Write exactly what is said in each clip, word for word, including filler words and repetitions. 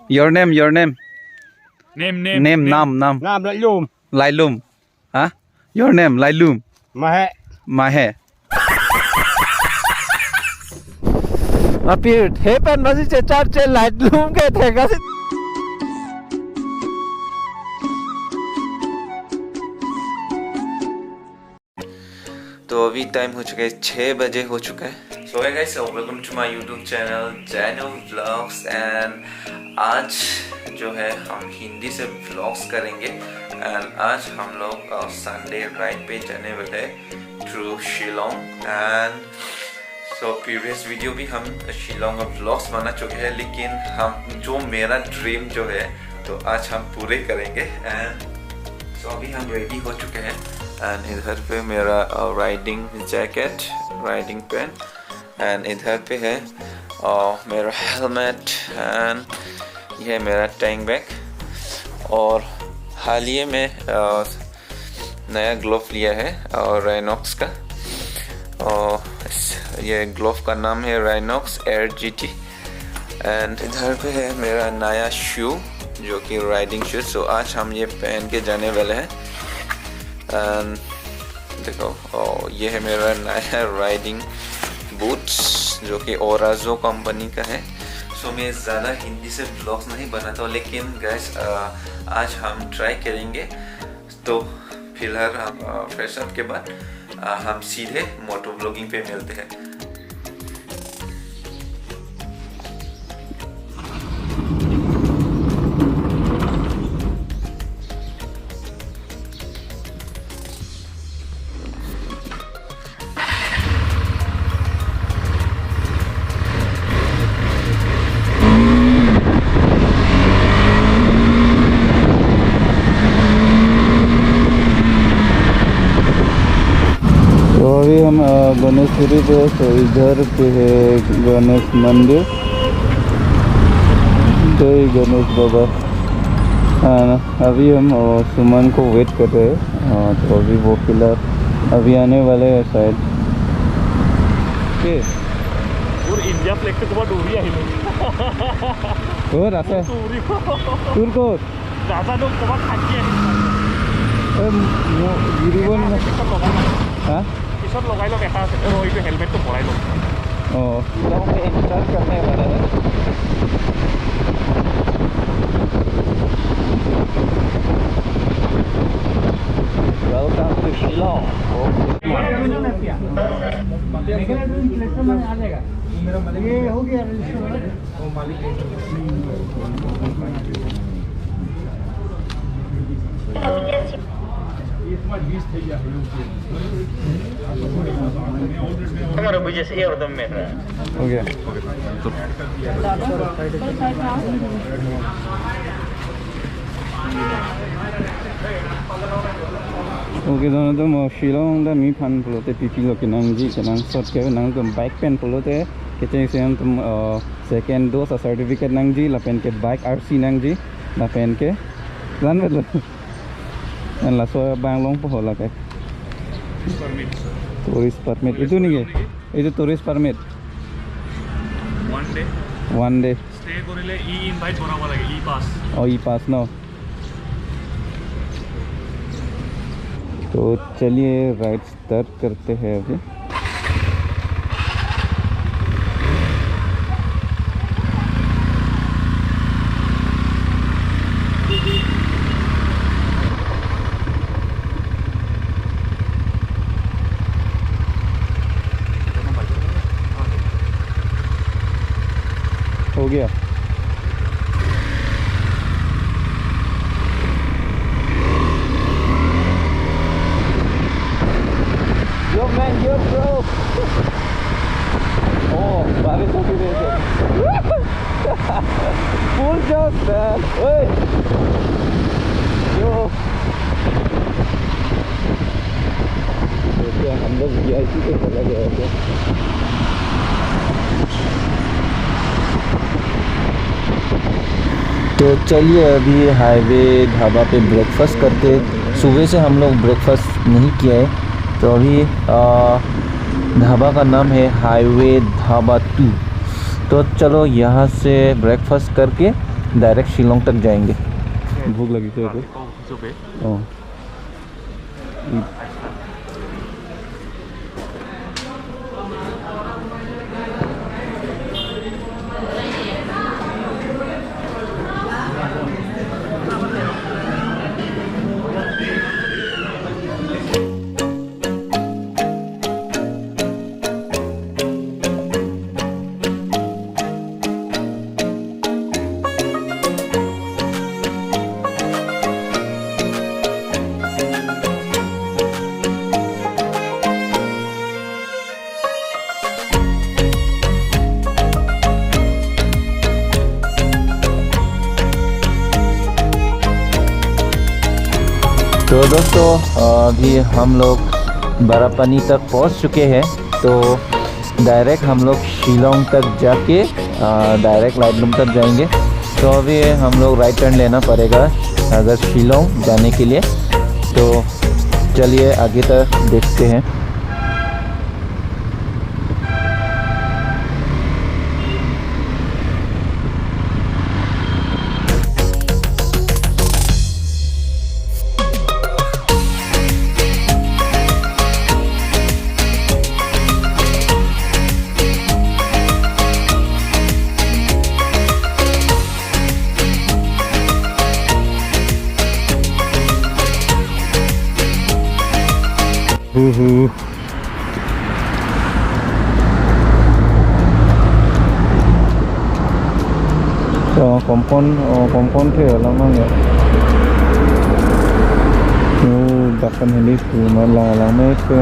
Your name, your name. Name, name, Name, name. Nam, nam. Nam Lailum. Lailum. Huh? Your name, Lailum. Mahe. Mahe. Apir, hepan masih cecar ce Lailum ke tega sih. तो अभी टाइम हो चुका है, छः बजे हो चुका है। So hey guys, so welcome to my YouTube channel Janu Vlogs। And आज जो है हम हिंदी से व्लॉग्स करेंगे। एंड आज हम लोग संडे राइड पे जाने वाले हैं through Shillong। And so previous video भी हम शिलोंग का व्लॉग्स बना चुके हैं, लेकिन हम जो मेरा ड्रीम जो है तो आज हम पूरे करेंगे। एंड सो अभी हम रेडी हो चुके हैं। एंड इधर पे मेरा riding jacket, riding pant, and इधर पे है uh, मेरा हेलमेट, एंड ये है मेरा टैंक बैग। और हाल ही में uh, नया ग्लोव लिया है और राइनॉक्स का। और इस, ये ग्लोव का नाम है राइनॉक्स एयर जीटी। एंड इधर पे है मेरा नया शू, जो कि राइडिंग शूज। सो आज हम ये पहन के जाने वाले हैं। एंड देखो, ओ, ये है मेरा नया राइडिंग बूट्स, जो कि ओराजो कंपनी का है। सो मैं ज़्यादा हिंदी से व्लॉग्स नहीं बनाता हूँ, लेकिन गाइस, आज हम ट्राई करेंगे। तो फिलहाल हम फ्रेश अप के बाद आ, हम सीधे मोटो व्लॉगिंग पे मिलते हैं। तो अभी हम अ, गणेशपुरी पे हैं। तो इधर पे है गणेश मंदिर। जय गणेश बाबा। हाँ, अभी हम अ, सुमन को वेट कर रहे हैं। हाँ, तो अभी वो फिलहाल अभी आने वाले हैं शायद। के? তোৰ ইণ্ডিয়া ফ্লেগটো ক'ৰবাত উৰি আহিলে। ক'ত আছে? তোৰ উৰিব। তোৰ ক'ত? নাজানো, ক'ৰবাত থাকি আহিছে। এই ম-, ম-, গিৰিবন। এটা আছে, পিছত লগাই ল'ম। হা? পিছত লগাই ল'ম, এটা আছে। ৰ, এইটো হেলমেটটো ভৰাই ল'ম। অ। শ্বিলং মে এণ্টাৰ কৰণে ৱালা হে। Welcome to Shillong। ये हो गया रजिस्टर। તમારો બિઝનેસ એ ઓર તમે મેં हो गया। Okay, dono tum, uh, Shillong ta mi aphan pulote P P lo kenangji, kenangsot ke nangtum bike pen pulote kecheng se nangtum, uh, second dose a certificate nangji, lapen ke bike R C nangji, lapen ke lan vetlo. An laso abang longpo ho lake. Tourist permit. Itu niki? Itu tourist permit. One day। One day। Stay কৰিলে ই ইনভাইট বনাব লাগে, ই পাছ। Oh, e-pass, no? तो चलिए, ride start करते हैं अभी। हो गया। Yo, man, yo, bro। Oh, बारिश हो गई है। Full job, man। ओए। Yo। तो क्या हम लोग V I P पे चला गया क्या? तो चलिए, अभी हाईवे ढाबा पे ब्रेकफास्ट करते। सुबह से हम लोग ब्रेकफास्ट नहीं किया है, तो अभी, आ, ढाबा का नाम है हाईवे ढाबा टू। तो चलो, यहाँ से ब्रेकफास्ट करके डायरेक्ट शिलोंग तक जाएंगे। भूख लगी तो। हाँ। तो दोस्तों, अभी हम लोग बरापानी तक पहुंच चुके हैं। तो डायरेक्ट हम लोग शिलोंग तक जाके, अ, डायरेक्ट लाइटलूम तक जाएंगे। तो अभी हम लोग राइट टर्न लेना पड़ेगा अगर शिलोंग जाने के लिए। तो चलिए आगे तक देखते हैं। Huhu. So, kompon, oh, kompon the alam mang ya. Oh, dakan heli tu, malang alang me tu.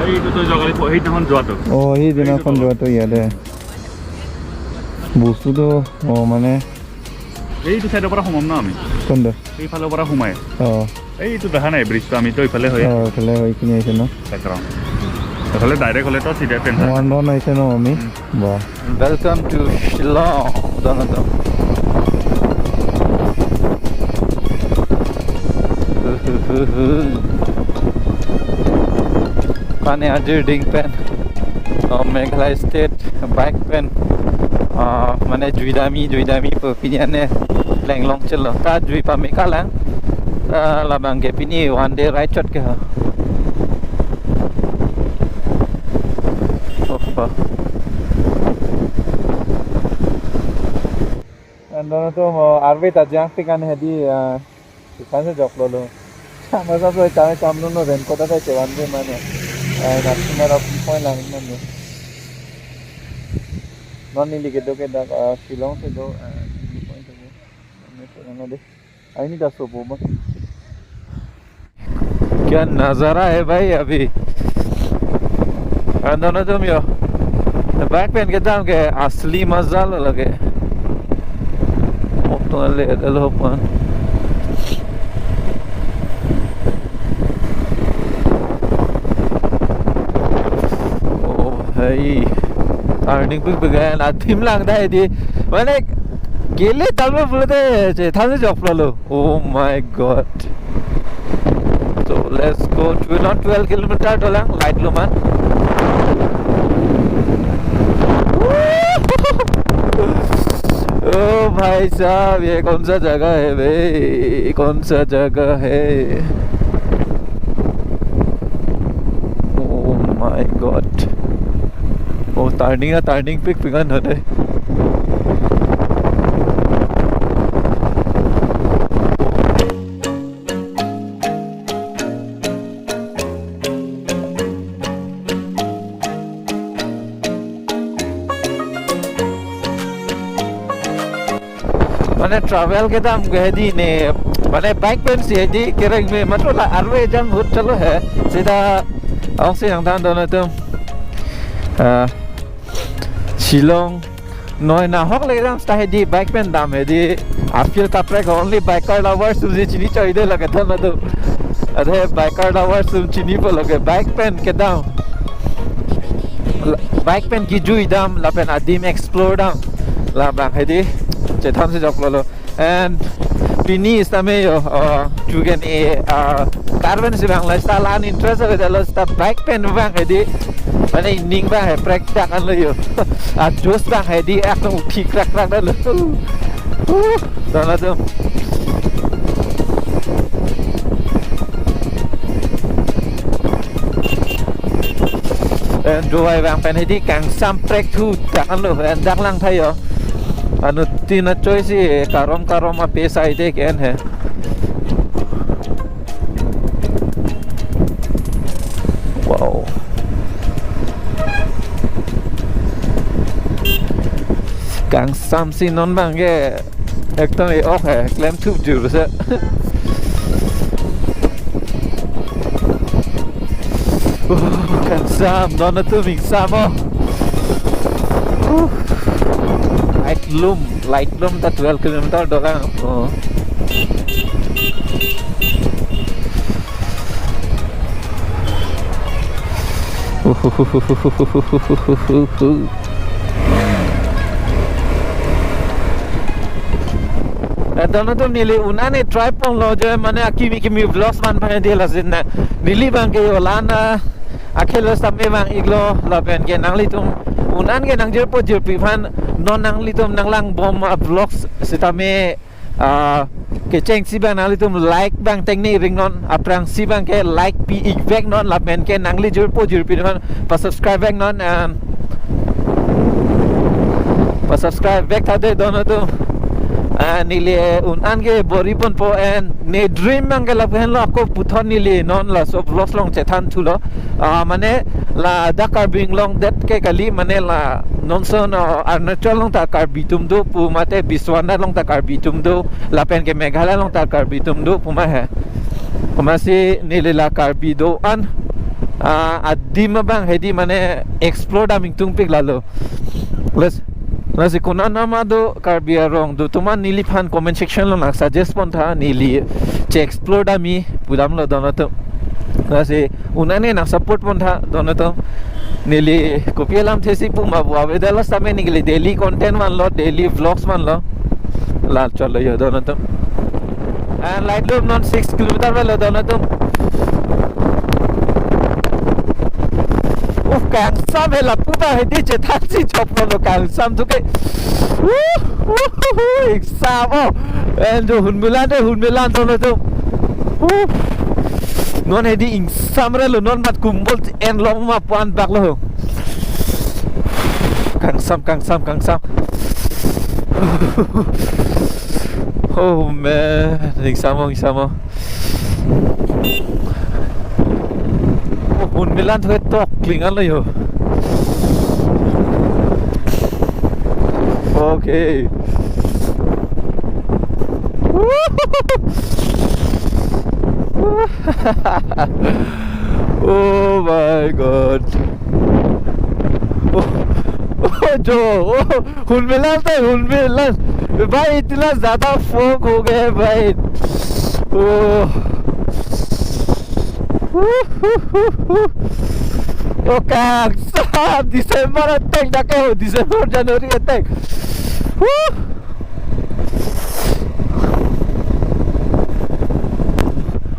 এই এইটো তই যোৱাকালি প-, সেইদিনাখন যোৱাটো। Oh, সেইদিনাখন যোৱাটো ইয়াতে। বস্তুটো, oh, মানে এইটো চাইডৰ পৰা সোমাম ন আমি? কোনটো? এইফালৰ পৰা সোমাই। অ। এইটো দেখা নাই ব্ৰিজটো, আমিতো এইফালে হৈ অ, এইফালে হৈ কিনি আহিছে ন? এইফালে ডাইৰেক্ট হ'লে তো চিধা টেনচন। মহানগৰ আহিছে ন আমি? উম। বাহ। Welcome to Shillong, Donato. Kane ajir ding pen, uh, Meghalaya State bike pen, uh, mane jui dam-i, jui dam-i pu pini ane lenglong chelo. Ta jui pame kalang, uh, labang ke pini one day ride chot ke ha. Oh, oh. Ando na to mo arve ta jang tik an hedi, ah, Thangjok lo lo. Sama sa so chame cham lo no raincoat ta chevan de mane. Ai na sima ra point lang mane. Non neli kedo ke dak, ah, Shillong se do, ah, view point se do. Mane to na de. Ai ni da so bo ma. क्या नजारा है भाई अभी। Ando na tum yo. Bike pen kedam ke asli maza lo lage. Oh, to le, le lo pan. Oh, hey. Turning pik pik hai, adim lang dai di. Mane, gele talma pula de, che, thangjok lo lo. Oh my God. So let's go. Tw-, not twelve kilometer dolang, light lo man. Oh भाई साहब, ये कौन सा जगह है बे? कौन सा जगह है? Oh my God. Oh, turning na turning pik pik an hade. Mane travel kedam ke hedi ne, mane bike pen si hedi kereng me, matro la arve jang hut chalo hai, sida ong si nang dan don atum. Ah, Shillong noi nahok le kedam sta hedi bike pen dam hedi. Apil kaprek only biker lovers atum si chini choi de lake don atum. Ade biker lovers atum chini po lake bike pen kedam. Bike pen kejui dam lapen adim explore dam. Labang hedi chethan si jok lo lo. And pini istame yo, uh, chugen e, uh, car pen si bang la sta lan interest ave dalo sta bike pen bang hedi. Mane ining abang he prek dak anlo yo. Adus abang he di ak nung uthi krak krak anlo. Uh, don atum. En dovai abang pen he di kangsam prek thu dak anlo, en dak lang tha yo. Anuttin achoi si karom karom ape sai de ke-en he. Wow. Kangsam si non abang ke ekdom e-ok he, klemthup jur se. Uh, kangsam, don atum ingsam o. Uh. Lightlum, Lightlum ta twelve kilometer dolang. Oh. Uh. Eh, don atum neli un-an e try ponlo je, mane akimi kimi vlogs man aphan dela sin na. Neli abang ke yo la-an, ah, akhelo same abang iklo lapen ke nanglitum un-an ke nangjirpo jirpi aphan non nanglitum nanglangbom, ah, vlogs sitame, ah, kechengsi abang nanglitum like abang tengne ring non, aphrangsi abang ke like pi-ik vek non lapen ke nangli jirpo jirpi aphan pa-subscribe vek non, and pa-subscribe vek tha de don atum. Ah, neli un-an ke bor-i ponpo, and ne dream abang ke lapu henlo, ako puthot neli non laso vlogs along chethan thulo. Ah, mane ladak Karbi Anglong det ke kali, mane la non ason, ah, Arunachal along ta Karbi atum do pu mate Biswanath along ta Karbi atum do, lapen ke Meghalaya along ta Karbi atum do pu ma he. Komatsi neli la Karbi do-an, ah, adim abang he di mane explore dam ingtungpik lalo. Lasi, lasi konat nama do Karbi arong do atum an neliphan comment section along nang suggest pon tha, neli che-explore damji pu damlo don atum. Lasi un-an e nang support pon tha don atum. Neli kopi alamthe si pu ma pu avedetlo sitame neli daily content vanlo, daily vlogs vanlo. La chotlo yo don atum. And Lightlum non six kilometer avelo don atum. Uh, kangsam he lapu abang he di chethan si choplo, kangsam thu ke. Uh, uh, uh, uh, ingsam o. And jo Hunmilan de, Hunmilan don atum. Uh. Non he di ingsamre lo, non mat kumbol en long ma pu-an bak lo. Kangsam, kangsam, kangsam. Oh man, ingsam o, ingsam o. Oh, Hunmilan thu tok klingan lo yo. Okay. Oh my God. Oh, oh, jo, oh, Hunmilan tha, Hunmilan. भाई, इतना ज्यादा fog हो गया है, भाई। Oh. Oh, kangsam, December ateng dak ke, December, January ateng. Huh.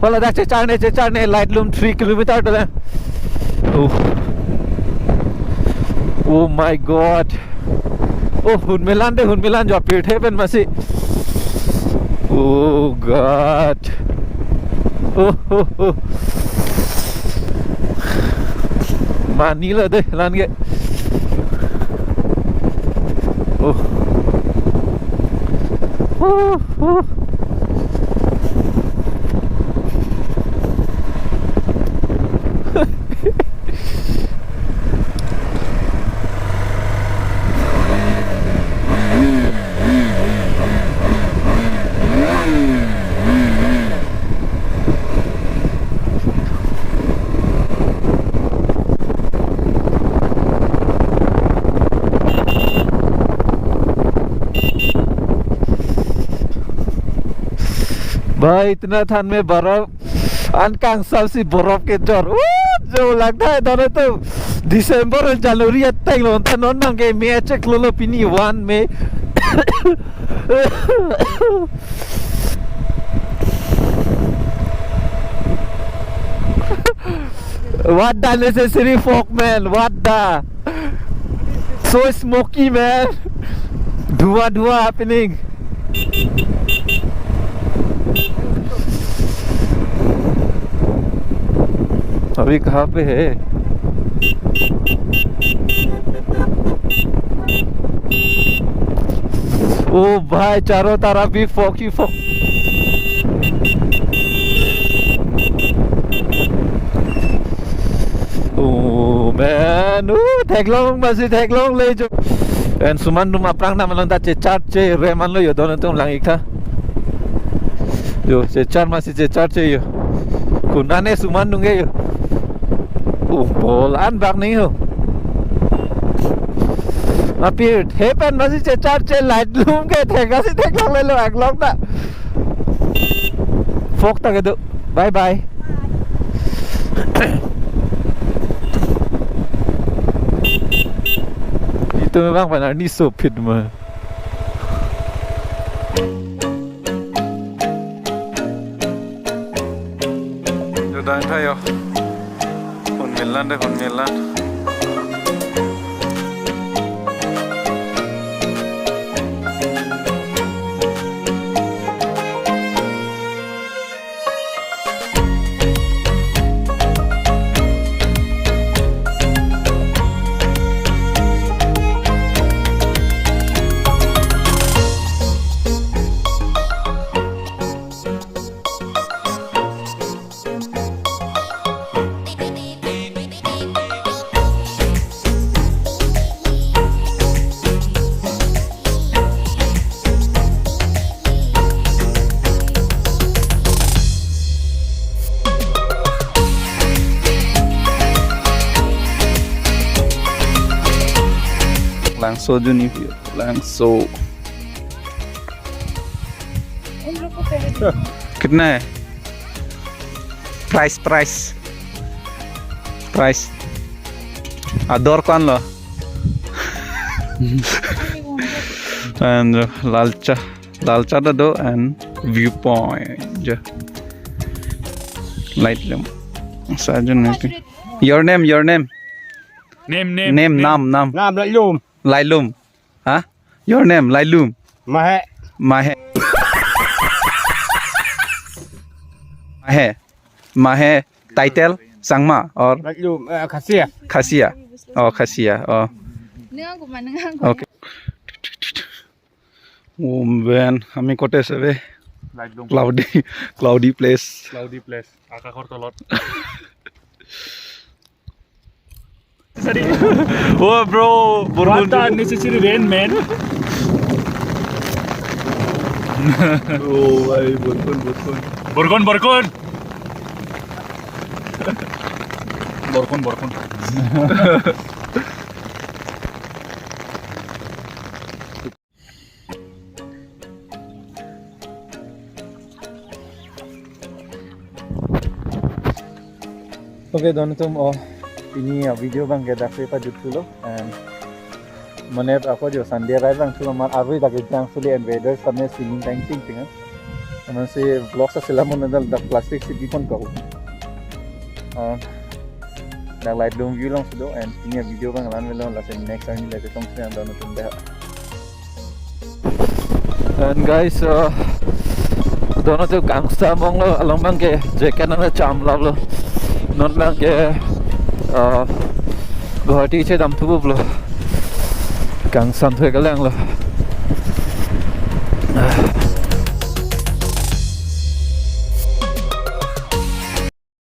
Hala dak checharne, checharne, Lightlum three kilometer dole. Oh. Oh my God. Oh, Hunmilan de, Hunmilan jo pirthe pen masi. Oh God. Oh, oh, oh. Mani lo de, lan ke. Oh. Oh, oh. भाई, इतना ठंड में बर्फ, an kangsam si बर्फ kejor. Woo, jo lagda hai don atum. December, January ateng lo, ta non nang ke May cheklo lo, pini one May. What the necessary fog, man? What the? So smoky, man. Dhua dhua happening. अभी कहाँ पे है? ओ भाई, चारों तरफ भी fog ही fog. Oh man, uh, theklong, masi theklongle jo. And suman atum aphrang nangmalom ta chechar chere manlo yo, don atum lang-ik tha. Yo, chechar masi chechar che yo. Konane suman nangke yo. Uh, bol an bak ni ho. Aphi, hepan masi chechar che, light lum ke thek asi theklonglelo, aklong ta. Fog ta kedo. Bye bye. Itum abang pen arni sophit ma. Yo, dang tha yo. Phone milan de, phone milan. Langso juni, Langso. कितना है? Price, price. Price. Ador ko-anlo? And, uh, Lalcha. Lalcha ta do and viewpoint. Ja. Light lum. Sajon nangke. Your name, your name. Name, name, Name, name. Nam, nam. Nam Lailum. Lailum. Ha? Your name, Lailum. Mahe. Mahe. Mahe. Mahe. Title, Sangma or Lailum, eh, Khasia. Khasia. Oh, Khasia. Oh. Nang aku mana aku? Okay. Oh man, ami kote ase be? Lailum. Cloudy, cloudy place. Cloudy place. Akashor tolot. Sorry. Oh, bro, what borkon the unnecessary rain, man? Oh, bhai, borkon, borkon. Borkon, borkon. Borkon, borkon. Okay, don atum, oh, pini a-video abang ke dak si pajut thulo, and mane ako jo Sunday ride abang thulo, mar arui dak kejang suli and weather same sining tang ting ting, ah. Amatsi vlog sa selam mon dal dak plastic si bipon ko. Ah, dak Lailum view along si do, and pini a-video abang la-an avelo, lasi next time neli chetong si, don atum dei. And guys, uh, don atum Kangsa monglo, along abang ke jacket nangcham laplo. Non abang ke, uh, Guwahati chedam thupo pulo. Kangsa thu kelang lo.